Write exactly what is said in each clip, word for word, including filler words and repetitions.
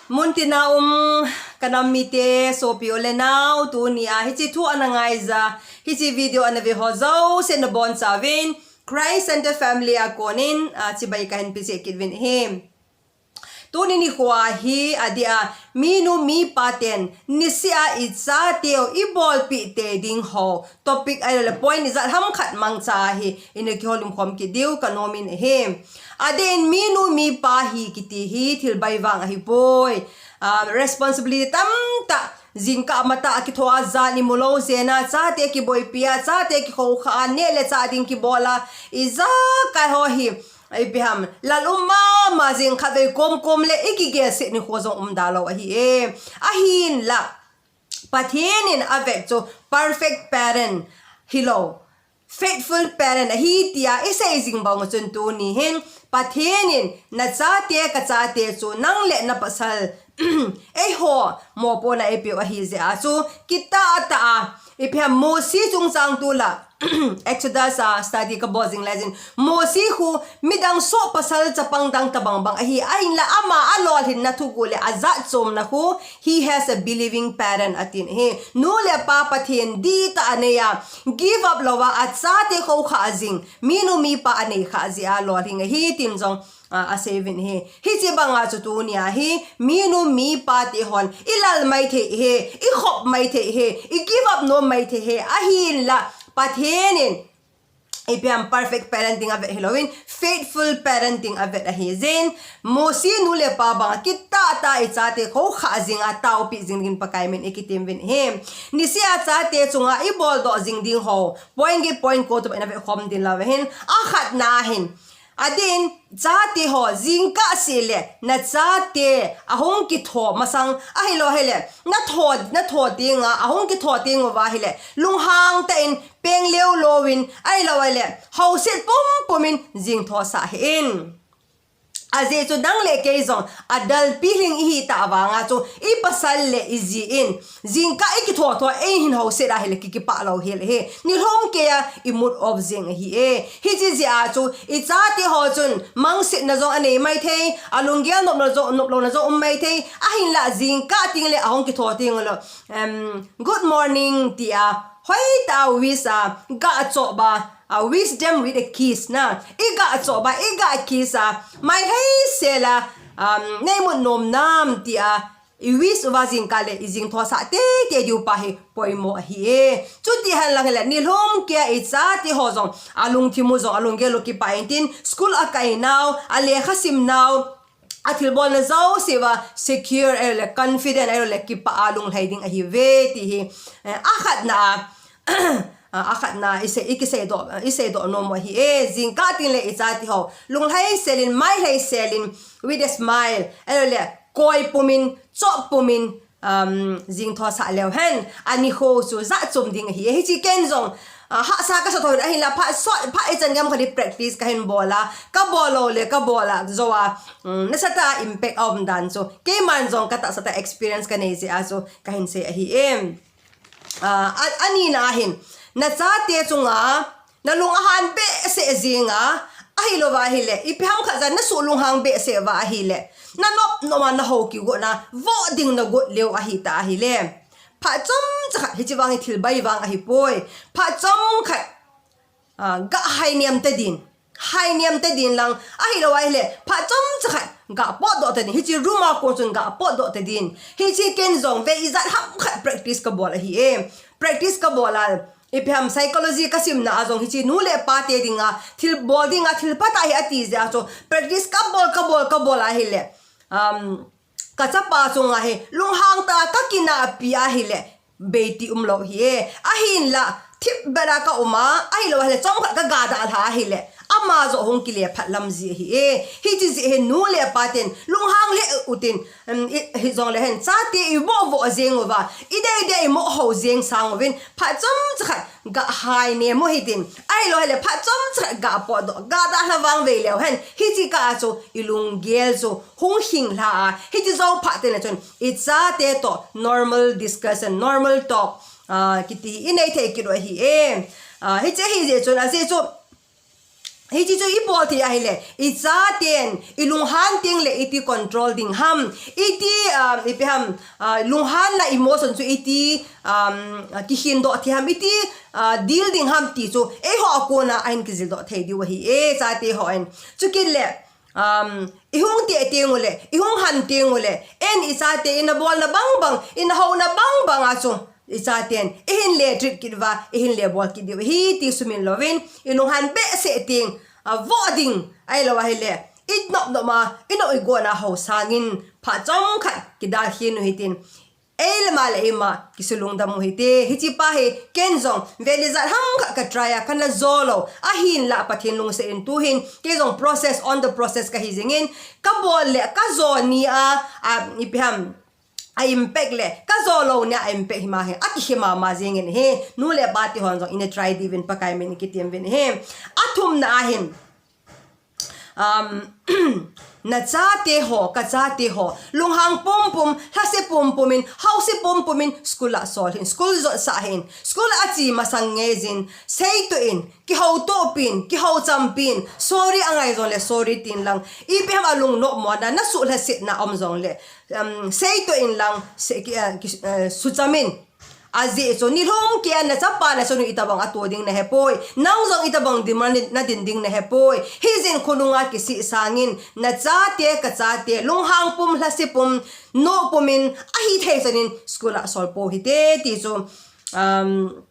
Muntina um kanam mite, sopi u le nau, tunia hiche thu ana ngaija, hiche video ana ve ho jouse nabonchauvin Christ Center Family a konin, a, chibai kahin pejeh kit uvin ahi. Tuni nikhoa hi adeh a, minu mipa ten niseh a ichateu ibolpeh tei ding ho topic ahilouleh point ijat ham khat mangcha hi ina kihoulim khom kit diu kanomin ahi. Adeh in minu mipa hi kiti hi thil bai vang ahipoi. Ah, responsibility tamtah, jingkah matah a kithoa jan imu lou jeh a, chate kiboipi a, chate kikhoukhah a, neh le chah ding kibol a, ijakai ho hi ipi ham, lal um mama jing, khatvei komkom le ikigel seh nikho jong umda lou ahi e. Ahinla Pathen in avet chu perfect parent hilou, faithful parent ahi tia isei jing bang chun tuni hin Pathen in nachate kachate chu nang le napasal eiho mopohna eipeu ahi jeh a chu kitah tah a, ipi ham, Mosi chungchang tulai Exodus a study kabol jing laijin, Mosi khu midang soh pasal chapang dang tobang bang ahi, ahinla ama alolhinna thuguh le ajatchomna khu, he has a believing parent atin ahi. Nu le pa Pathen dihtah a anei a, give up louva achate khoukhah jing, minu mipa anei khah jeh a lolhing ahi tin jong, a, aseiuvin ahi. Hiche banga chu tunia hi minu mipa te hon ilal maithei ahi, ikhop maithei ahi, i give up nom maithei ahi, ahinla Pathen in ipi ham, perfect parent ding avet hilouvin, faithful parent ding avet ahi jeh in, Mosi nu le pa banga kitah tah a ichate khoukhah jing a taopeh jing dingin Pakai min ikitem uvin ahi. Niseh a chate chunga iboldoh jing ding ho point get point ko tobang in ave khom ding louva hin, akhatna hin, adeh in chate ho, jingkah seh le nachate ahung kitho masang ahilou hile, natho, natho tenga ahung kitho teng uva hile, lunghang tah in, peng leo louvin, ahilou hile houset pumpum in jingthosah hih in. Ajeh chu nang le kei jong adalpi lhing ihi tah vanga chu ipasal le iji in jingkah ikitho tho a eihin houset a hile ki, kipah lou hel ahi. Nilhum keiya i mood off jeng ahi e. Hiche jeh a chu ichate ho chun mangsetna jong anei maithei, alunggel nopna jong, noplouna jong um maithei. Ahinla jingkah teng le ahung kitho teng uleh, em, good morning tia hoitah a wish a, gah choh ba, a, wish them with a kiss na. Igah choh ba, igah kiss a, mai lheisel a, um, neimut nom nam tia i wish uva jingkah le ijingthosah teitei diu pa hi poimo ahi e. Chuti henlang hile nilhum keiya ichate ho jong alungthim u jong alunggel u kipah intin, school akai nau, alekha sim nau, athilbolna jouse uva secure ahilouleh confident ahilouleh kipah a lunglhai ding ahiuve ti hi, eh, akhatna a, ah, akhatna isei, ikiseidoh, iseidoh nom u ahi e. Jingkah teng le ichate ho lunglhaisel in, mai lhaisel in, with a smile ahilouleh koi pumin, choh pumin, um, jingthosah leu hen, anikho chu jatchom ding ahi e. Hiche ken jong, ah, hahsa kasa tho in, ahinla phat sot, phat ichan gam khat hi practice kahin bol a, kabol lou le kabol a jou a, um, nasatah a impact aum dan chu keiman jong katahsa tah experience kanei jeh a chu kahin sei ahi e. Ah, a, anina hin, nachate chunga nalung ahan behseh jeng a, ahilouva hile ipi ham khat jeh a nasuh lunghang behseh uva ahile, nanop nop a nahou kigotna voh ding nagot leu ahitah ahile, phat chomcha khat, hiche vang hi thil bai vang ahipoi, phat chomkhat, ah, gah hainem tadin, hainem tadin lang, ahilouva hile phat chomcha khat gah potdoh tadin, hiche room a kon chun gah potdoh tadin. Hiche ken jong vei ijat ham khat practice kabol ahi e. Practice kabol a, ipi ham, psychology kasimna a jong hiche nu le pate dinga thilbol dinga thil phatah hi ati jeh a chu practice kabol, kabol, kabol ahile, um, kachapa chunga hi lunghang tah a kakinahpi ahile beiti umlou ahi e. Ahinla thipbeh a kaum a, ahilou hile chomkhat kaga dalha ahile ama joh hung kile phat lam ji ahi e. Hiche jeh hin nu le pa ten lunghang lheh utin, um, i, hijongle hen chate ivoh voh jeng uva, idei dei imoh hou jeng sang uvin, phat chomcha khat gah hainem u hitin, ahilou hile phat chomcha khat gah potdoh, gah dalha vang vei leu hen, hiche kah a chu ilunggel chu hung hinglha a, hiche jou phat teng le chun ichate toh normal discussion, normal talk, ah, kiti hi inei thei kit u ahi e. Ah, hiche ahi jeh chun, ajeh chu Hichi chu ibol thei ahile, ichaten ilunghan tengle iti control ding ham, iti, um, ipi ham, uh, lunghanna emotion chu iti, um, kikhindoh thei ham, iti, uh, deal ding ham ti chu eiho a kona ahin kijildoh thei diu ahi e, chate hon. Chukit le, um, ihung teh teng ule, ihung han teng ule, en ichate ina bolna bangbang, ina houna bangbang a chu ichaten ihin le treat kit uva, ihin le bol kit diu ahi ti sumin louvin, ilunghan behseh teng, avoh ding, ahilou ahile inop nop a, inop igona ho sangin phat chomkhat kidalhin u hitin, eile ama le eima kisulungdam u hite. Hichi pa hi ken jong vele jat ham khat ka try a, kana jo lou, ahinla Pathen lungset in tuhin kei jong process on the process kahi jingin, kabol le kajo ni a, a, ipi ham, a impact le kajo lou ni a impact hi ma hi, akihe mama jingin ahi. Nu le pa te hon jong ina try diuvin, Pakai min in kitem uvin ahi. Athumna ahin, um, nachate ho, kachate ho, lunghang pumpum, lhase pumpum in, haose pumpum in school a sol hih in, school jotsa hih in, school a che masang ngeijin, seitoh in, kihoutoh pin, kihoucham pin, sorry angai jongle sorry tin lang, ipi ham alungnopmo na, nasuh lhasetna um jongle, um, seitoh in lang, se, ki, uh, ki, uh, sucham in. Ajeh chu nilhum keiya nachapa nachanu itobang ato ding nahepoi, nang jong itobang dinmun a nadin ding nahepoi. Hijeh in khonunga kisih sangin, nachate, kachate, lunghang pum, lhase pum, noh pum in, ahithei chan in school a sol pou hite ti chu, um,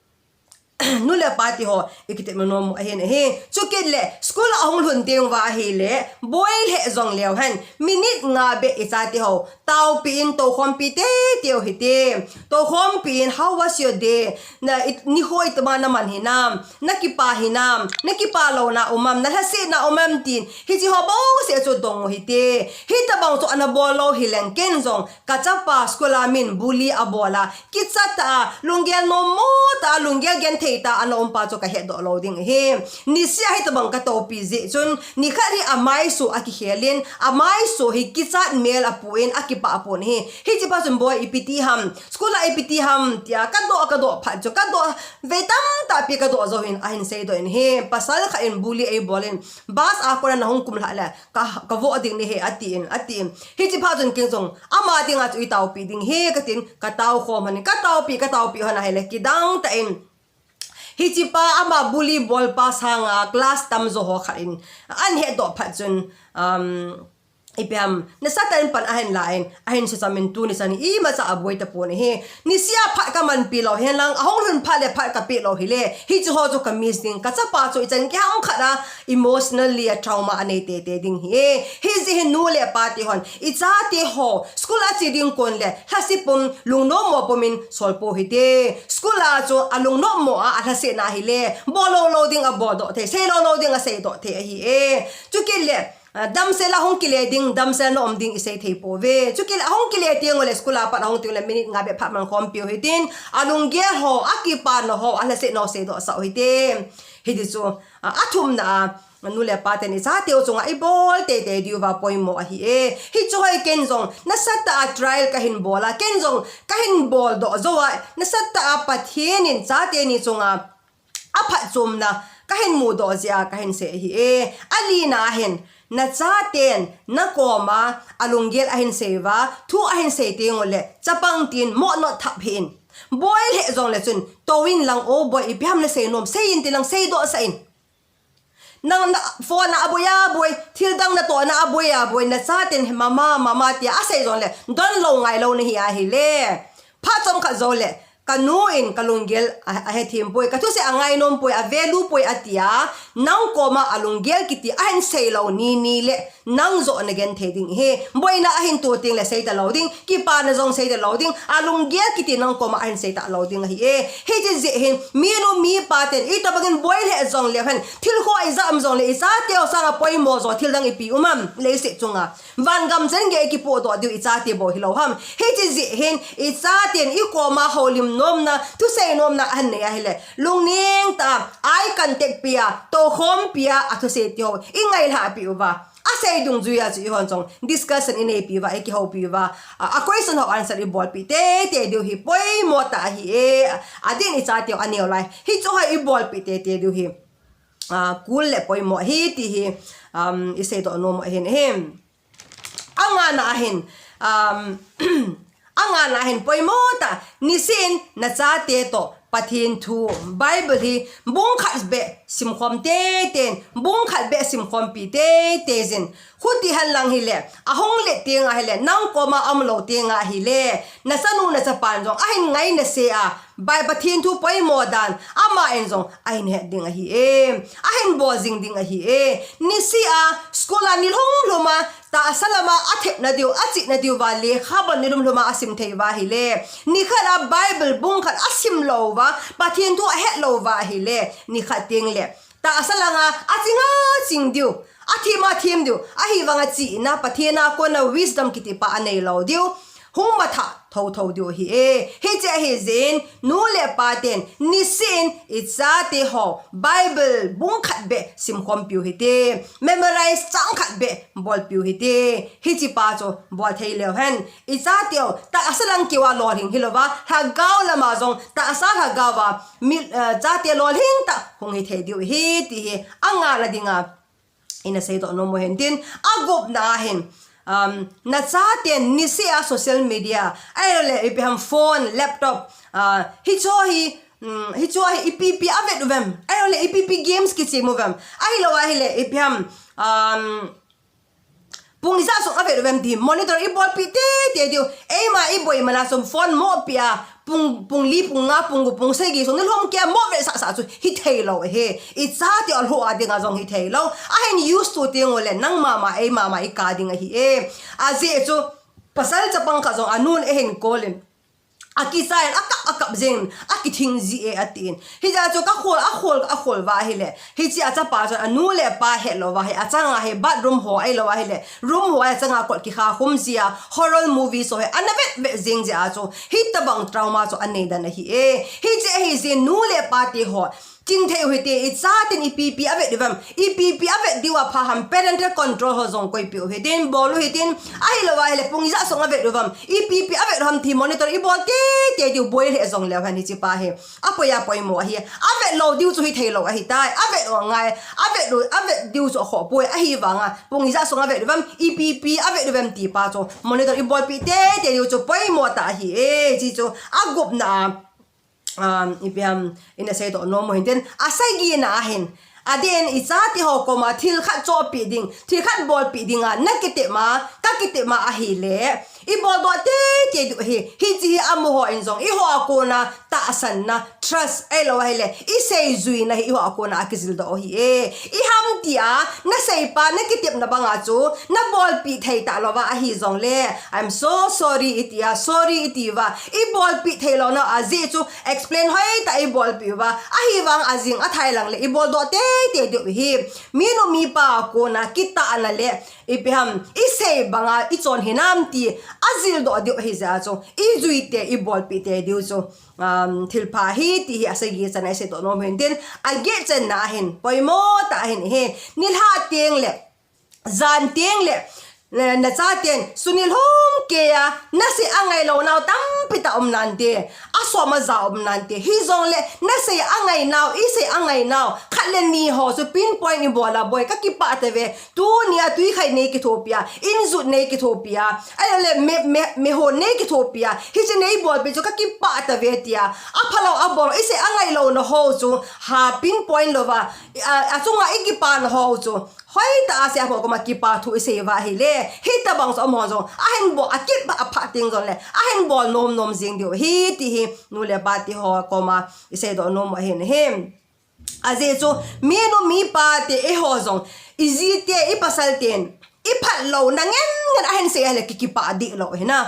nu le pa te ho, ikitepna nom u ahin ahi. Chukit le, school a ahung lhun teng uva ahile, boi lheh jong leu hen, minute nga beh ichate ho taopi in, toukhompi teitei u hite. Toukhompi in, how was your day? Na, i, nikho itobang naman hinam, nakipa hinam, nakipa louna um am, nalhasetna um am tin, hichi ho bouseh chu dong u hite. Hitobang chu ana bol lou hileng ken jong, kachapa school a min bully abol a, kichat a, lunggel nommo tah a, lunggel genthei tah a ana um pa chu kahetdoh lou ding ahi. Niseh a hitobang katoupi jeh chun, nikhat hi amaisu akikhel in, amaisu hi kichat mel apu in, akipah pon ahi. Hichi pa chun, boi ipi ti ham, school a ipi ti ham, tia kadoh, kadoh phat chu, kadoh, vei tamtah pi kadoh jou hin, ahin seidoh in ahi. Pasal khat in bully eibol in, bus a kona nahung kumlhah le, ka, kavoh ding nahi atin, atin. Hichi phat chun ken jong, ama dinga chu itaopi ding ahi katin, kataokhom hon in, kataopi, kataopi hon ahile, kidang tah in, hichi pa ama bully bol pa sanga class tamjo ho khat in, ahin hetdoh phat chun, um, ipi ham, nasatah in pan ahin la in, ahin sucham in tuni chan imacha aboi tapon ahi. Niseh a phat kamanpi lou henlang, ahung lhun phat le phat kapeh lou hile, hichi ho chu ka miss ding, kachapa chu ichan gei ham khat a emotionally a trauma anei teitei ding ahi. Hijeh hin nu le pa te hon, ichate ho school a che ding kon le, lhase pum, lungnommo pum in sol pou hite. School a chu alungnopmo a, alhasetna ahile, bol lou lou ding aboldoh thei, sei lou lou ding aseidoh thei ahi e. Chukit le, ah, damsel a hung kile ding, damsel na um ding isei thei pouve. Chukit le ahung kile teng ule, school a pat ahung teng ule, minute nga beh phat mankhompi u hitin, alunggel ho, akipana ho, alhasetna ho seidoh sah u hite. Hiti chu, ah, athumna a, nu le pa ten ichateu chunga ibol teitei diuva poimo ahi e. Hichu hoi ken jong nasatah a trial kahin bol a, ken jong kahin boldoh jou a, nasatah a Pathen in chate ni chunga aphatchomna kahin mudoh jeh a kahin sei ahi e. Alina ahin, nachaten nakoma alunggel ahin sei uva, thu ahin sei teng ule, chapang tin moh not thap hih in. Boi lheh jongle chun, tou in lang, o boi, ipi ham nasei nom, sei in tin lang, seidoh sah in. Nang na phone a aboi aboi, thil dang natohna aboi aboi, nachaten hi mama, mama tia asei jongle, don lou ngai lou nahi ahile, phat chomkhat joule, kanu in kalunggel a, ahethem poi, kathusei angai nom poi, a value poi atia, nang koma alunggel kiti ahin sei lou ni, ni le, nang joh nagenthei ding ahi. Boina ahin to teng le sei talou ding, kipana jong sei talou ding, alunggel kiti nang koma ahin sei talou ding ahi e. Hiche jeh hin, minu mipa ten, itobang in boi lheh jongleu hen, thil khoh a ijam jongle, ichateu sanga poimo jo thil dang ipi um am, leiset chunga. Van gam chen gei ikipohdoh diu ichate bou hilou ham. Hiche jeh hin, ichaten ikoma houlim nomna, thusei nomna ahin nei ahile, lungneng tah a, eye contact pia, toukhom pia, athusei teho ingailhah peh uva, asei dungjuia chu ihon jong discussion ineipi uva, ikihoupi uva, a, a question ho answer ibolpeh teitei diu hi poimo tah ahi e. Adin ichateu aneo lai, hichu ho ibolpeh teitei diu hi. ah, kul le poimo ahi ti hi, um, i seidoh nom ahin ahi. Angana ahin, um, angana ahin poimo tah, niseh in nachate toh Pathen thu, Bible hi bung khat beh simkhom teitei in, bung khat beh simkhompi teitei jin. Khuti henlang hile, ahung let teng ahile, nang koma aum lou teng ahile, nachanu nachapan jong ahin ngai nasea, Bai Pathen thu poimo dan, aman jong ahin het ding ahi e. Ahin bol jing ding ahi e. Niseh a, school a nilhum lhum a, tahsa lama athepna diu, achihna diu va lekha bon nilhum lhum a asim thei uva ahile, nikhat a Bible bung khat asim lou uva, Pathen thu ahet lou uva ahile, nikhat teng le tahsa langa aching aching diu, athem athem diu, ahivanga chihna, Pathen a kona wisdom kiti pa anei lou diu, hung matha thotho diu ahi e. Hiche ahi jeh in, nu le pa ten, niseh in, i chate ho, Bible bung khat beh simkhompiu hite, memorize chang khat beh bolpiu hite, hiche pa chu bol thei leu hen. I chate ho, tahsa lang keu a lolhing hilouva, lhagao lama jong, tahsa lhagao a, mi, eh, chate lolhing tah hung hithei diu ahi, ti hi, angana dinga, ina seidoh nom u hen tin, agupna ahin, um, nachaten niseh a social media, ahilouleh ipi ham phone, laptop, ah, hicho hi, um, hicho hi ipi ipi avet uvem, ahilouleh ipi ipi games kichem uvem, ahilou ahile ipi ham, um, pung ijat sung avet uvem ti monitor ibolpi teitei diu, eima iboi mana sung phone mopi a, pung, pung li, pung nga, pung gup, pung sagi sung nilhum kei a mo vetsah sah chu hithei lou ahi. I chate ho lhuh a dinga jong hithei lou. Ahin use to teng uleh nang mama, ei mama ikah ding ahi e. Ajeh chu pasal chapang khat jong anun eihin call in, akicha in, akap, akap jeng in, akithing ji e atin. Hijeh chun kakhol, akhol, akhol uva ahileh, hiche a chapa chun anu le apa hetlou uva hi, achanga hi bathroom ho ahilou ahileh, room ho a achanga kot kikha khum ji a, horror movie ho hi ana vet vet jeng jeh a chu, hitobang trauma chu anei dan ahi e. Hiche ahi jeh in nu le pa te ho, chingthei u hite, ichaten ipi ipi avet diu ham, ipi ipi avet diu apha ham, parental control ho jong koipeh u hitin, bol u hitin, ahilou ahileh pung ijat sung avet diu ham, ipi ipi avet diu ham ti monitor ibol teitei diu, boi lheh jong leu hen hiche pa hi. Apoi a poimo ahi, avet lou diu chu hithei lou ahitai, avet u angai, avet u, avet diu chu akhoh poi, ahivanga pung ijat sung avet diu ham, ipi ipi avet diu ham ti pa chu monitor ibolpi teitei diu chu poimo tah ahi e, hiche chu agupna a, um, ipi ham, ina seidoh nom u hintin, asagina ahin, adeh in ichate ho koma thil khat chohpeh ding, thil khat bolpeh dinga nakitep ma, kakitep ma ahileh, iboldoh teitei diu ahi. Hiche hi amaho in jong eiho a kona tahsanna, trust ahilou ahileh iseijuina hi eiho a kona akijildoh u ahi e. Iham tia naseipa nakitepna banga chu nabolpeh thei talouva ahijongleh, I'm so sorry iti a, sorry iti uva, ibolpeh theilou nau ajeh chu explain hoitah ibolpeh uva, ahivang ajing athai lang leh iboldoh teitei diu ahi. Minu mipa a kona kitahna le ipi ham, isei banga ichon hinam ti ajildoh diu ahi jeh a chu, ijuite ibolpeh tei diu chu, um, thilpha ahi ti hi asagi channa iseidoh nom u hintin, aget channa ahin poimo tah ahin ahi. Nilhah teng le jan teng le, eh, nachaten sunilhum kei a nasei angailou nau tampi tah um nante, asom aja um nante, hijongleh nasei angai nau, isei angai nau khat le ni ho chu pinpoint ibol a, boi kakipah tave, tunia twikhai nei kithopi a, injut nei kithopi a, ahilouleh me, me, mehon nei kithopi a, hiche neibolpeh chu kakipah tave tia, aphalou abonglou isei angailou nau ho chu ha pinpoint louva, a, achunga ikipana ho chu hoitah a seipho koma kipa thu isei uva ahileh, hitobang chu amaho jong ahin bol, akit pha, apha teng jongleh ahin bol nom nom jeng diu ahi ti hi nu le pa te ho koma iseidoh nom u ahin ahi. Ajeh chu minu mipa te eiho jong, ijite, ipasal ten iphatlouna ngen ngen ahin sei ahileh ki, kipah deh lou ahina.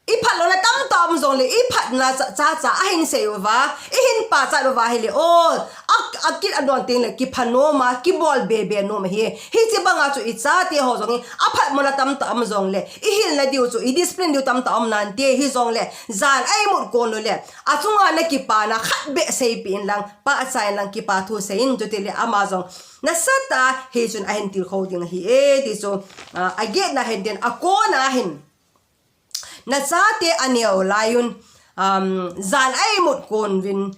Iphatlouna tamtah um jongleh, iphatna cha, cha, cha ahin sei uva, ihin pachat uva ahileh, o, a, akit adon teng leh kipha nom a, kibol be be nom ahi. Hiche banga chu ichate ho jong hi aphatmona tamtah um jongleh, ihilna diu chu idiscipline diu tamtah um nante, hijongleh jan a imut kon uleh achunga nakipana khat beh seipeh inlang, pachat inlang, kipa thu sei in, chutileh ama jong nasatah a hichun ahin tilkhou ding ahi e ti chu, ah, agetna hintin, akona ahin nachate aneo lai un, um, jan a imut kon uvin,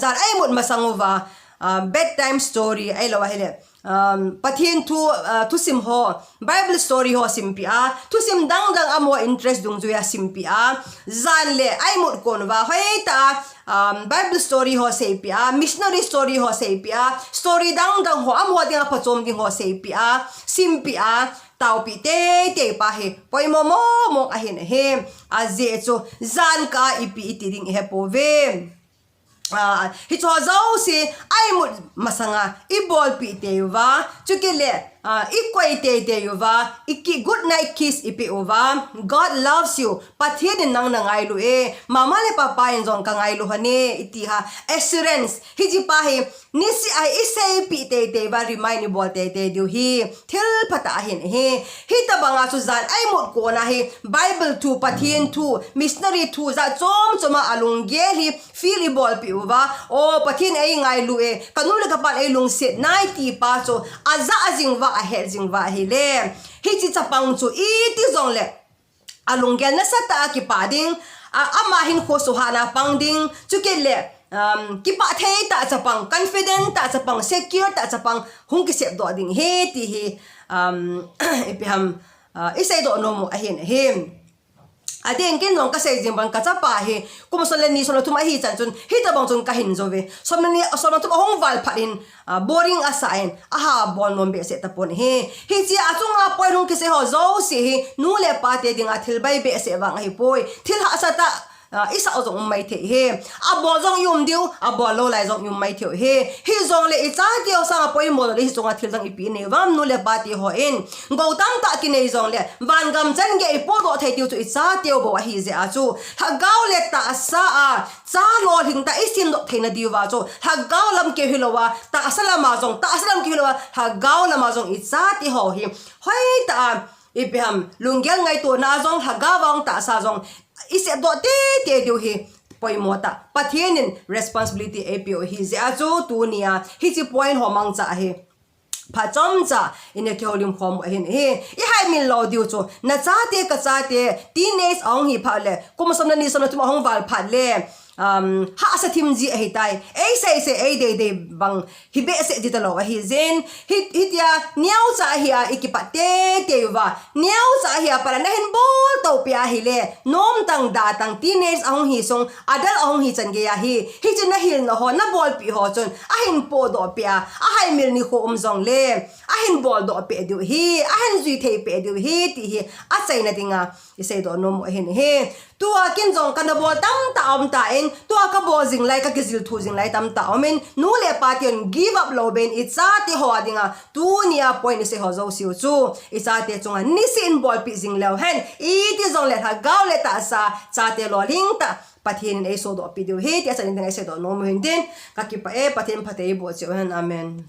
jan a imut masang uva, um, bedtime story, ahilou ahile, um, Pathen thu, uh, thusim ho, Bible story ho simpeh a, thusim dangdang amaho interest dungjuia simpeh a, jan le a imut kon uva hoitah a, um, Bible story ho seipeh a, missionary story ho seipeh a, story dangdang ho, amaho dinga phachom ding ho seipeh a, simpeh a, taopeh teitei pa hi poimo mong mong ahin ahi. Ajeh chu jan kah a ipi iti ding ihepouve. Ah, hicheho jouse a imut masanga ibolpeh tei uva, chukit le, ah, ikoi teitei uva, iki good night kiss ipeh uva, God loves you, Pathen in nang nangailu e, mama le papa in jong kangailu hon e, iti ha, assurance. Hiche pa hi niseh a iseipeh teitei uva, remind ibol teitei diu hi thil phatah ahin ahi. Hitobanga chu jan a imut kona hi Bible thu, Pathen thu, missionary thu, jat chom choma alunggel hi feel ibolpeh uva, o Pathen eingailu e, kanu le kapan eilungset nai ti pa chu ajah jing uva, ahet jing uva ahile, hiche chapang chu iti jongle alunggel nasatah a kipah ding, a, ama hinkho suhhatna pang ding, chukit le, um, kipah thei tah chapang, confident tah chapang, secure tah chapang hung kisepdoh ding ahi ti hi, um, ipi ham, uh, iseidoh nom u ahin ahi. Adeh in ken jong kasei jing bang, kachapa hi kum som le ni, som le thum ahichan chun hitobang chun kahin jouve. Som le ni, som le thum ahung val phat in, ah, boring asah in, aha bol nom behseh tapon ahi. Hichea achunga point hung kisei ho jouse hi nu le pate dinga thil bai behseh vang ahipoi. Thil hahsatah, ah, isah u jong um maithei ahi. Abol jong ium diu, abol lou lai jong ium maithei u ahi. Hijongle ichateu sanga poimo le hiche chunga thil jong ipi inei uvem, nu le pate hon. Gou tamtah kinei jongle vangam chan geiya ipohdoh thei diu chu ichateu bou ahijeh a chu, lhagao le tahsa a cha lolhing tah isemdoh theina diuva chu lhagao lam keu hilouva, tahsa lama jong, tahsa lam keu hilouva, lhagao lama jong ichate ho hi hoitah a, ipi ham, lunggel ngaitona jong, lhagao a jong, tahsa jong isepdoh teitei diu hi poimo tah, Pathen in responsibility eipeh u ahijeh a chu tunia hiche point ho mangcha hi phachomcha ina kihoulim khom u ahin ahi. Ihaimil lou diu chu, nachate, kachate, teenage ahung hi phat le, kum som le ni, som le thum ahung val phat le, um, hahsa thim ji ahitai. Eiseisei, eideidei bang hi behseh ji talou ahijin, hi, hitia neocha ahia ikipat teitei uva, neocha ahia pat a nahin bol tohpeh ahile, nomtang datang, teenage ahung hi sung, adult ahung hi chan geiya hi, hiche nahilna ho, nabolpeh ho chun ahin pohdohpeh a, ahaimil nikho um jongle ahin boldohpeh diu ahi, ahin juitheipeh diu ahi ti hi achaina dinga iseidoh nom u ahin ahi. Tua ken jong kana bol tamtah aumtan, tua kabol jing lai, kakijil thu jing lai tamtah aumin, nu le pateuvin give up lou beiyin ichate ho dinga tunia point isei ho jouseu chu ichate chunga niseh in bolpeh jing leuhen, iti jongle lhagao le tahsa, chate lolhing tah Pathen in eisodohpeh diu ahi tia chaina dinga iseidoh nom u hintin, kakipah e, Pathen phatthei eiboh cheh uhen. Amen.